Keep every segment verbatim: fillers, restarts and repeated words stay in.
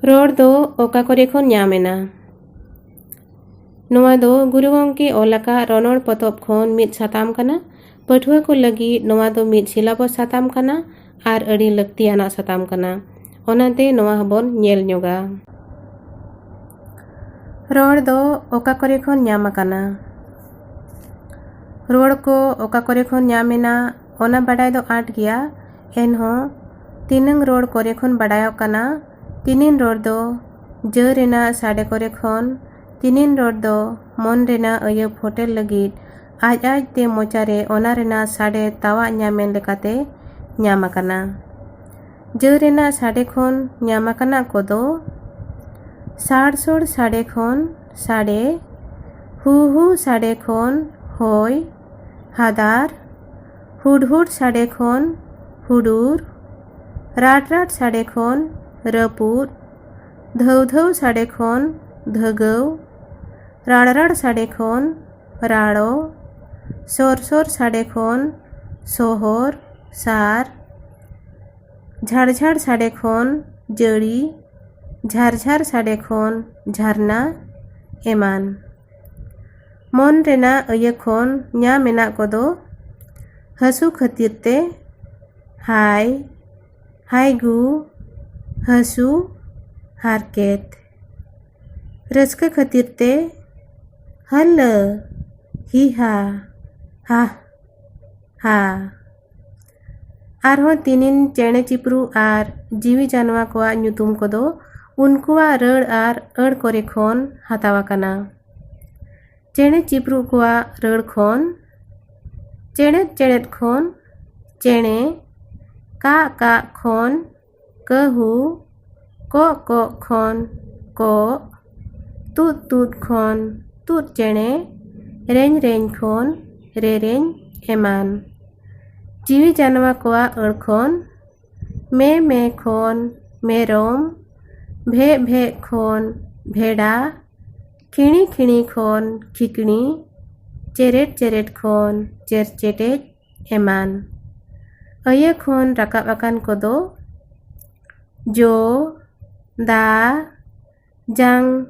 ᱨᱚᱲ ᱫᱚ ᱚᱠᱟ ᱠᱚᱨᱮ ᱠᱷᱚᱱ ᱧᱟᱢ ᱮᱱᱟ? ᱱᱚᱣᱟ ᱫᱚ ᱜᱩᱨᱩ ᱜᱚᱢᱠᱮ ᱚᱞ ᱟᱠᱟᱫ ᱨᱚᱱᱚᱲ ᱯᱚᱛᱚᱵ ᱠᱷᱚᱱ ᱢᱤᱫ ᱥᱟᱛᱟᱢ ᱠᱟᱱᱟ᱾ ᱯᱟᱹᱴᱷᱩᱣᱟᱹ ᱠᱚ ᱞᱟᱹᱜᱤᱫ ᱱᱚᱣᱟ ᱫᱚ ᱢᱤᱫ ᱥᱤᱞᱟᱵᱚᱥ ᱥᱟᱛᱟᱢ ᱠᱟᱱᱟ ᱟᱨ ᱟᱹᱰᱤ ᱞᱟᱹᱠᱛᱤᱭᱟᱱᱟᱜ ᱥᱟᱛᱟᱢ ᱠᱟᱱᱟ᱾ ᱚᱱᱟᱛᱮ ᱱᱚᱣᱟ ᱦᱚᱸᱵᱚᱱ ᱧᱮᱞ ᱧᱚᱜᱟ᱾ ᱨᱚᱲ ᱫᱚ ᱚᱠᱟ ᱠᱚᱨᱮ ᱠᱷᱚᱱ ᱧᱟᱢ ᱟᱠᱟᱱᱟ? ᱨᱚᱲ ᱠᱚ ᱚᱠᱟ ᱠᱚᱨᱮ ᱠᱷᱚᱱ ᱧᱟᱢ ᱮᱱᱟ, ᱚᱱᱟ ᱵᱟᱰᱟᱭ ᱫᱚ ᱟᱸᱴ ᱜᱮᱭᱟ᱾ ᱮᱱᱦᱚᱸ ᱛᱤᱱᱟᱹᱝ ᱨᱚᱲ ᱠᱚᱨᱮ ᱠᱷᱚᱱ ᱵᱟᱰᱟᱭᱚᱜ ᱠᱟᱱᱟ, ᱛᱤᱱᱤᱱ ᱨᱚᱲ ᱫᱚ ᱡᱟᱹ ᱨᱮᱱᱟᱜ ᱥᱟᱰᱮ ᱠᱚᱨᱮ ᱠᱷᱚᱱ, ᱛᱤᱱᱤᱱ ᱨᱚᱲ ᱫᱚ ᱢᱚᱱ ᱨᱮᱱᱟᱜ ᱟᱹᱭᱟᱹ ᱯᱷᱚᱴᱮᱞ ᱞᱟᱹᱜᱤᱫ ᱟᱡ ᱟᱡ ᱛᱮ ᱢᱚᱪᱟ ᱨᱮ ᱚᱱᱟ ᱨᱮᱱᱟᱜ ᱥᱟᱰᱮ ᱛᱟᱣᱟᱜ ᱧᱟᱢᱮᱱ ᱞᱮᱠᱟᱛᱮ ᱧᱟᱢ ᱟᱠᱟᱱᱟ᱾ ᱡᱟᱹ ᱨᱮᱱᱟᱜ ᱥᱟᱰᱮ ᱠᱷᱚᱱ ᱧᱟᱢ ᱟᱠᱟᱱᱟᱜ ᱠᱚᱫᱚ ᱥᱟᱲ ᱥᱚᱲ ᱥᱟᱰᱮ ᱠᱷᱚᱱ ᱥᱟᱰᱮ, ᱦᱩ ᱦᱩ ᱥᱟᱰᱮ ᱠᱷᱚᱱ ᱦᱚᱭ, ᱦᱟᱫᱟᱨ, ᱦᱩᱰᱦᱩᱰ ᱥᱟᱰᱮ ᱠᱷᱚᱱ ᱦᱩᱰᱩᱨ, ᱨᱟᱴ ᱨᱟᱴ ᱥᱟᱰᱮ ᱠᱷᱚᱱ ᱨᱟᱹᱯᱩᱫ, ᱫᱷᱟᱹᱣ ᱫᱷᱟᱹᱣ ᱥᱟᱰᱮ ᱠᱷᱚᱱ ᱫᱷᱟᱹᱜᱟᱹᱣ, ᱨᱟᱲ ᱨᱟᱲ ᱥᱟᱰᱮ ᱠᱷᱚᱱ ᱨᱟᱲᱚ, ᱥᱚᱨ ᱥᱚᱨ ᱥᱟᱰᱮ ᱠᱷᱚᱱ ᱥᱚᱦᱚᱨ, ᱥᱟᱨ, ᱡᱷᱟᱲ ᱡᱷᱟᱲ ᱥᱟᱰᱮ ᱠᱷᱚᱱ ᱡᱟᱹᱲᱤ, ᱡᱷᱟᱨ ᱡᱷᱟᱨ ᱥᱟᱰᱮ ᱠᱷᱚᱱ ᱡᱷᱟᱨᱱᱟ ᱮᱢᱟᱱ᱾ ᱢᱚᱱ ᱨᱮᱱᱟᱜ ᱟᱹᱭᱟᱹ ᱠᱷᱚᱱ ᱧᱟᱢ ᱮᱱᱟᱜ ᱠᱚᱫᱚ ᱦᱟᱹᱥᱩ ᱠᱷᱟᱹᱛᱤᱨ ᱛᱮ ᱦᱟᱭ, ᱦᱟᱭᱜᱩ, ᱦᱟᱹᱥᱩ, ᱦᱟᱨᱠᱮᱛ᱾ ᱨᱟᱹᱥᱠᱟᱹ ᱠᱷᱟᱹᱛᱤᱨ ᱛᱮ ᱦᱟᱹᱞᱟᱹ, ᱦᱤᱦᱟ, ᱦᱟᱦ, ᱦᱟ᱾ ᱟᱨᱦᱚᱸ ᱛᱤᱱᱤᱱ ᱪᱮᱬᱮ ᱪᱤᱯᱨᱩ ᱟᱨ ᱡᱤᱣᱤ ᱡᱟᱱᱣᱟ ᱠᱚᱣᱟᱜ ᱧᱩᱛᱩᱢ ᱠᱚᱫᱚ ᱩᱱᱠᱩᱣᱟᱜ ᱨᱟᱹᱲ ᱟᱨ ᱟᱹᱲ ᱠᱚᱨᱮ ᱠᱷᱚᱱ ᱦᱟᱛᱟᱣ ᱟᱠᱟᱱᱟ᱾ ᱪᱮᱬᱮ ᱪᱤᱯᱨᱩ ᱠᱚᱣᱟᱜ ᱨᱟᱹᱲ ᱠᱷᱚᱱ, ᱪᱮᱬᱮᱫ ᱪᱮᱬᱮᱫ ᱠᱷᱚᱱ ᱪᱮᱬᱮ, ᱠᱟᱜ ᱠᱟᱜ ᱠᱷᱚᱱ ᱠᱟᱹᱦᱩ, ᱠᱚᱜ ᱠᱚᱜ ᱠᱷᱚᱱ ᱠᱚᱜ, ᱛᱩᱫ ᱛᱩᱫ ᱠᱷᱚᱱ ᱛᱩᱫ ᱪᱮᱬᱮ, ᱨᱮᱧ ᱨᱮᱧ ᱠᱷᱚᱱ ᱨᱮᱨᱮᱧ ᱮᱢᱟᱱ᱾ ᱡᱤᱣᱤ ᱡᱟᱱᱣᱟ ᱠᱚᱣᱟᱜ ᱟᱹᱲ ᱠᱷᱚᱱ ᱢᱮ ᱢᱮ ᱠᱷᱚᱱ ᱢᱮᱨᱚᱢ, ᱵᱷᱮᱜ ᱵᱷᱮᱜ ᱠᱷᱚᱱ ᱵᱷᱮᱰᱟ, ᱠᱷᱤᱬᱤ ᱠᱷᱤᱬᱤ ᱠᱷᱚᱱ ᱠᱷᱤᱠᱲᱤ, ᱪᱮᱨᱮᱴ ᱪᱮᱨᱮᱴ ᱠᱷᱚᱱ ᱪᱮᱨᱪᱮᱴᱮᱡ ᱮᱢᱟᱱ᱾ ᱟᱹᱭᱟᱹ ᱠᱷᱚᱱ ᱨᱟᱠᱟᱵ ᱟᱠᱟᱱ ᱠᱚᱫᱚ ᱡᱚ, ᱫᱟ, ᱡᱟᱝ,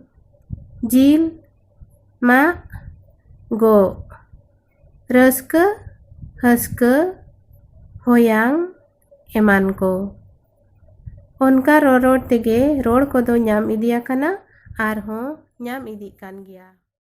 ᱡᱤᱞ, ᱢᱟᱜ, ᱜᱚᱜ, ᱨᱟᱹᱥᱠᱟᱹ, ᱦᱟᱹᱥᱠᱟᱹ, ᱦᱚᱭᱟᱝ, ᱮᱢᱟᱱ ᱠᱚ᱾ ᱚᱱᱠᱟ ᱨᱚᱨᱚᱲ ᱛᱮᱜᱮ ᱨᱚᱲ ᱠᱚᱫᱚ ᱧᱟᱢ ᱤᱫᱤ ᱟᱠᱟᱱᱟ ᱟᱨᱦᱚᱸ ᱧᱟᱢ ᱤᱫᱤᱜ ᱠᱟᱱ ᱜᱮᱭᱟ᱾